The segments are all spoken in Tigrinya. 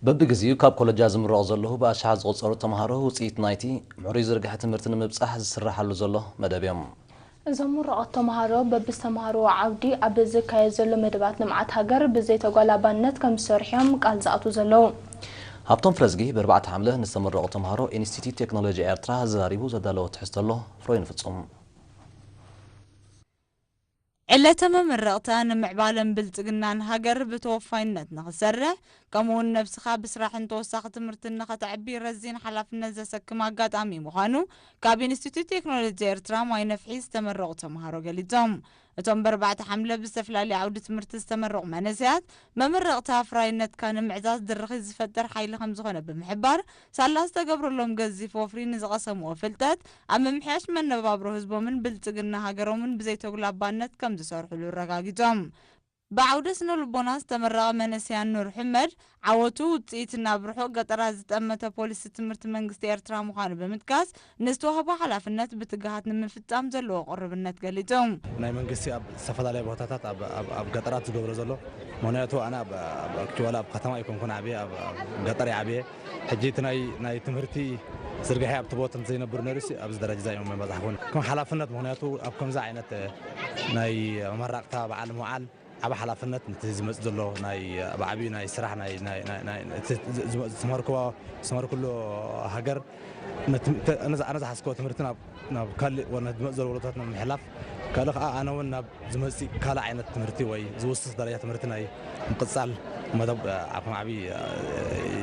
በብግዚኡ ካብ ኮለጃት ዝምረቑ ዘለዉ ብኣሽሓት ዝቑጸሩ ተምሃሮ ውጽኢት ናይቲ ምዕሩይ ዝርግሐ ትምህርቲ ንምብጻሕ ዝስረሓሉ ዘሎ መደብ እዮም። እዞም ምሩቓት ተምሃሮ በብዝተምሃርዎ ዓውዲ ኣብ ዝካየድ ዘሎ መደባት ልምዓት ሃገር ብዘይተጓላባነት ከም ዝሰርሑ እዮም ቃል ዝኣትዉ ዘለዉ። ሃብቶም ፍረዝጊ ብኣርባዕተ ሓምለ ንዝተመረቑ ተምሃሮ ኢንስቲትዩት ቴክኖሎጂ ኤርትራ ኣዘራሪቡ ዘዳለዎ ትሕዝቶ ኣሎ። ፍሮይን ፍጹም። ዕለተ መመረቕታ ንምዕባለን ብልጽግናን ሃገር ብተወፋይነት ንኽሰርሕ፣ ከምኡውን ነብስኻ ብስራሕን ተወሳኺ ትምህርትን ንኸተዕቢ ረዚን ሓላፍነት ዘሰክም ኣጋጣሚ ምዃኑ ካብ ኢንስቲትዩት ቴክኖሎጂ ኤርትራ ማይ ነፍሒ ዝተመረቑ ተምሃሮ ገሊጾም። እቶም በርባዕተ ሓምለ ብዝተፈላለየ ዓውዲ ትምህርቲ ዝተመረቑ መንእሰያት፣ መመረቕታ ኣፍራይነትካ ንምዕዛዝ ድርኺት ዝፈጥር ሓይሊ ከም ዝኾነ ብምሕባር፣ ሳላ ዝተገብረሎም ገዚፍ ወፍሪ ንዝቐሰምዎ ፍልጠት ኣብ ምምሕያሽ መነባብሮ ህዝቦምን ብልጽግና ሃገሮምን ብዘይተጉላባነት ከም ዝሰርሕሉ ኣረጋጊጾም። ብዓውደ ስነ ልቦና ዝተመረቐ መንእሰይ ኣኑር ሕመድ፣ ዓወቱ ውጽኢት ናብ ርሑቕ ገጠራት ዝጠመተ ፖሊሲ ትምህርቲ መንግስቲ ኤርትራ ምዃኑ ብምጥቃስ፣ ንዝተዋህቦ ሓላፍነት ብትግሃት ንምፍጻም ዘለዎ ቅሩብነት ገሊጹ። ናይ መንግስቲ ኣብ ዝተፈላለያ ቦታታት ኣብ፣ ኣብ፣ ኣብ ገጠራት ዝገብሮ ዘሎ፣ ምኽንያቱ ኣነ ኣብ፣ ኣብ፣ ኣብ፣ actually ኣብ ከተማ ኣይኮንኩን ዓብየ፣ ኣብ፣ ኣብ ገጠር እየ ዓብየ። ሕጂ እቲ ናይ፣ ናይ ትምህርቲ ዝርግሐ ኣብቲ ቦታ እንተዘይነብር ነይሩሲ ኣብዚ ደረጃ እዮም መበጻሕኹን። ከም ሓላፍነት፣ ምኽንያቱ ኣብ ከምዚ ዓይነት ናይ መመረቕታ በዓል ምውዓል ዓቢ ሓላፍነት ነቲ ዝመጽእ ዘሎ ናይ፣ ኣብ ዓብዩ ናይ ስራሕ ናይ፣ ናይ፣ ናይ፣ ናይ፣ እቲ ዝ-፣ ዝመ-፣ ዝተመሃርክዎ፣ ዝተመሃርኩሉ ሃገር ነቲ፣ ተ-፣ ኣነ ዝ-፣ ኣነ ዝሓዝክዎ ትምህርቲ ናብ፣ ናብ ካልእ ወ-፣ ነቲ ዝመጽእ ዘሎ ወለዶታት ንምሕላፍ፣ ካልእ ከኣ ኣነ እውን ናብ ዝመጽእ ካልእ ዓይነት ትምህርቲ ወይ ዝውስኽ ደረጃ ትምህርቲ ናይ ምቕጻል መደብ፣ እ፣ ኣብ ከም ዓቢ፣ እ፣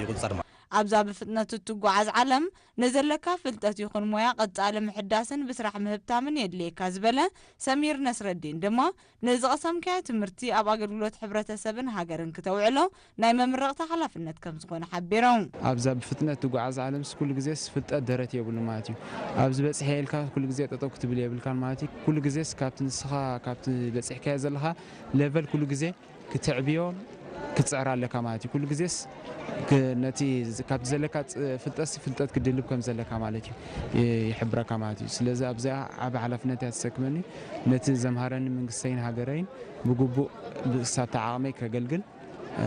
ይቁጸር ማለት። ኣብዛ ብፍጥነት እትጓዓዝ ዓለም፣ ንዘለካ ፍልጠት ይኹን ሞያ ቀጻሊ ምሕዳስን ብስራሕ ምህብታምን የድልየካ ዝበለ ሰሚር ነስረዲን ድማ፣ ንዝቐሰምካዮ ትምህርቲ ኣብ ኣገልግሎት ሕብረተሰብን ሃገርን ክተውዕሎ ናይ መመረቕታ ሓላፍነት ከም ዝኾነ ሓቢሮም። ኣብዛ ብፍጥነት ትጓዓዝ ዓለምስ ኩሉ ግዜስ ፍልጠት ደረት የብሉ ማለት እዩ። ኣብዚ በጺሐ ኢልካ ኩሉ ግዜ ጠጠው ክትብል የብልካን ማለት እዩ። ኩሉ ግዜስ ካብቲ ንስኻ ካብቲ በጺሕካዮ ዘለኻ ሌቨል ኩሉ ግዜ ክትዕብዮ ክትጽዕር ኣለካ ማለት እዩ። ኩሉ ግዜስ ክ-፣ ነቲ ዝ-፣ ካብቲ ዘለካ ጽ-፣ ፍልጠትሲ ፍልጠት ክድልብ ከም ዘለካ ማለት እዩ ይ-፣ ይሕብረካ ማለት እዩ። ስለዚ ኣብዚኣ ዓቢ ሓላፍነት እያ ትሰክመኒ። ነቲ ዘምሃረኒ መንግስተይን ሃገረይን ብግቡእ ብ-፣ ክሳብ ዓቕመይ ከገልግል፣ እ፣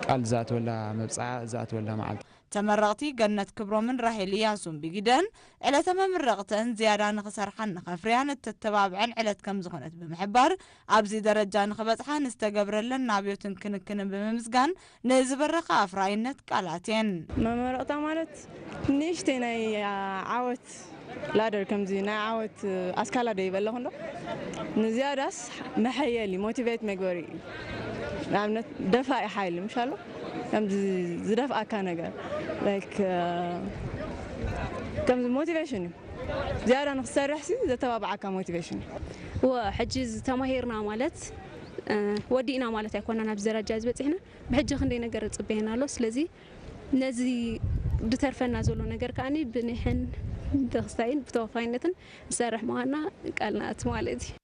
ቃል ዝኣተወላ መብጽዓ፣ ዝኣተወላ መዓልቲ። ተመረቕቲ ገነት ክብሮምን ራሄል እያሱን ቢጊደን፣ ዕለተ መምረቕተን ዝያዳ ንኽሰርሓን ንኸፍርያን እተተባብዐን ዕለት ከም ዝኾነት ብምሕባር፣ ኣብዚ ደረጃ ንኽበጽሓ ንዝተገብረለን ናብዮትን ክንክንን ብምምስጋን፣ ንዝበረኸ ኣፍራይነት ቃላት እየን። መመረቕታ ማለት ንእሽተይ ናይ፣ አ፣ ዓወት ላደር፣ ከምዚ ናይ ዓወት ኣስካላ ዶ ይበለኹ እንዶ፣ ንዝያዳስ መሐየሊ፣ ሞቲቬት መግበሪ እዩ። ንኣብነት ደፋኢ ሓይሊ፣ ምሽ ኣሎ፣ ከምዚ ዝደፍኣካ ነገር፣ ላይክ፣ እ፣ ከምዚ ሞቲቬሽን እዩ። ዝያዳ ንኽትሰርሕሲ ዘተባብዓካ ሞቲቬሽን እዩ። እወ፣ ሕጂ እዚ ተማሂርና ማለት፣ እ፣ ወዲእና ማለት ኣይኮነን ኣብዚ ደረጃ እዚ በጺሕና። ብሕጂ ክንደይ ነገር ይጽበየና ኣሎ። ስለዚ ነዚ ዝተርፈና ዘሎ ነገር ከኣኒ ብኒሕን ብተኽስታይን ብተወፋይነትን ንሰርሕ ምዃንና ቃል ንኣቱ ማለት እዩ።